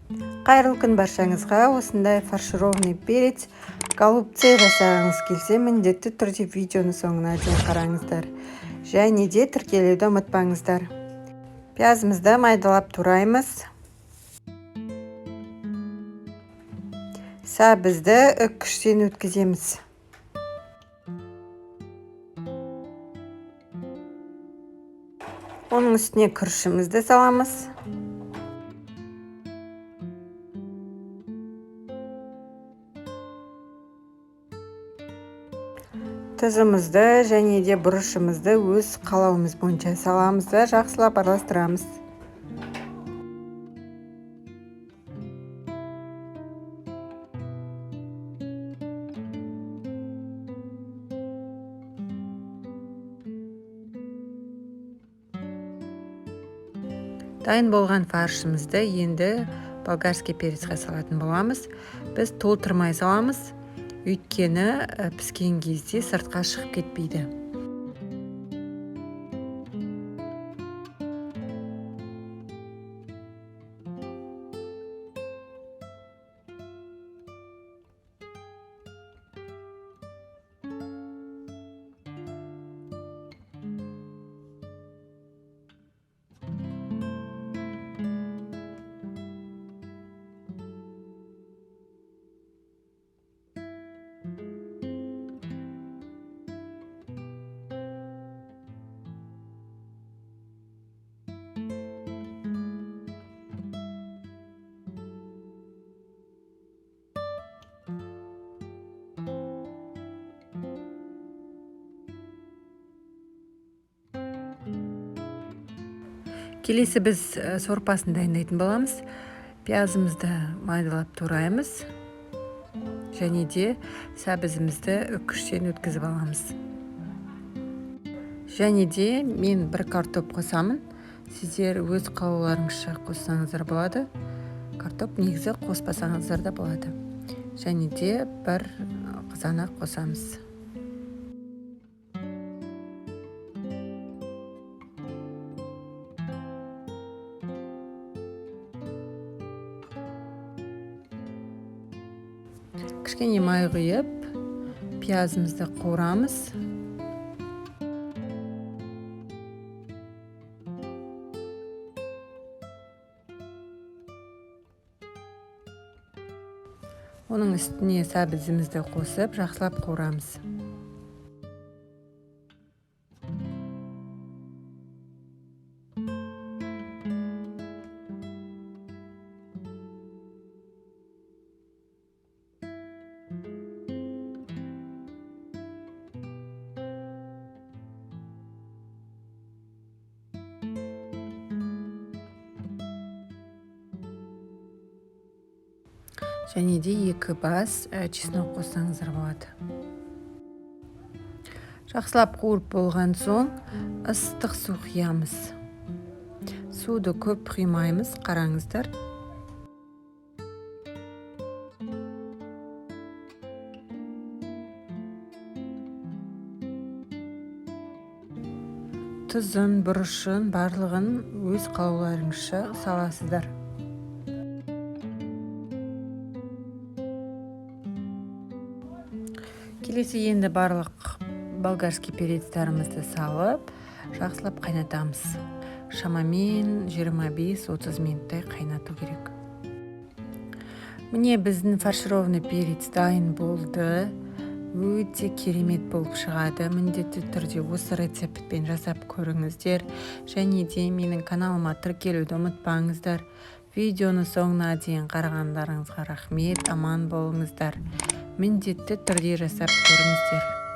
Қайырлы күн баршаңызға. Осындай фаршированный перец, голубцы жасағыңыз келсе, міндетті түрде видеоны соңына дейін қараңыздар. Және де тіркелуді ұмытпаңыздар. Пиязымызды майдалап тураймыз. Сәбізді үккіштен өткіземіз. Оның үстіне күрішімізді саламыз. Тұзымызды және де бұрышымызды өз қалауымыз бойынша саламыз да жақсылап араластырамыз. Дайын болған фаршымызды енді болгарский перецқа салатын боламыз. Біз толтырмай саламыз, өйткені піскен кезде сыртқа шығып кетпейді. Келесі біз сорпасын дайындайтын боламыз. Пиязымызды майдалап тураймыз. Және де сәбізімізді үккіштен өткізіп аламыз. Және де мен бір картоп қосамын. Сіздер өз қалауларыңызша қоссаңыздар болады. Картоп негізі қоспасаңыздар да болады. Және де бір қызанақ қосамыз. Кішкене май құйып, пиязымызды қуырамыз. Оның үстіне сәбізімізді қосып, жақсылап қуырамыз. Және де 2 бас чеснок қоссаңыздар болады. Жақсылап қуырып болған соң ыстық су құямыз. Суды көп құймаймыз, қараңыздар. Тұзын, бұрышын, барлығын өз қалауларыңызша саласыздар. Келесі енді барлық болгарский перецтарымызды салып, жақсылап қайнатамыз. Шамамен 25-30 минуттай қайнату керек. Міне біздің фаршированный перец дайын болды. Өте керемет болып шығады. Міндетті түрде осы рецептпен жасап көріңіздер. Және де менің каналыма тіркелуді ұмытпаңыздар. Видеоны соңына дейін қарағандарыңызға рахмет. Аман болыңыздар. Міндетті түрде жасап көріңіздер.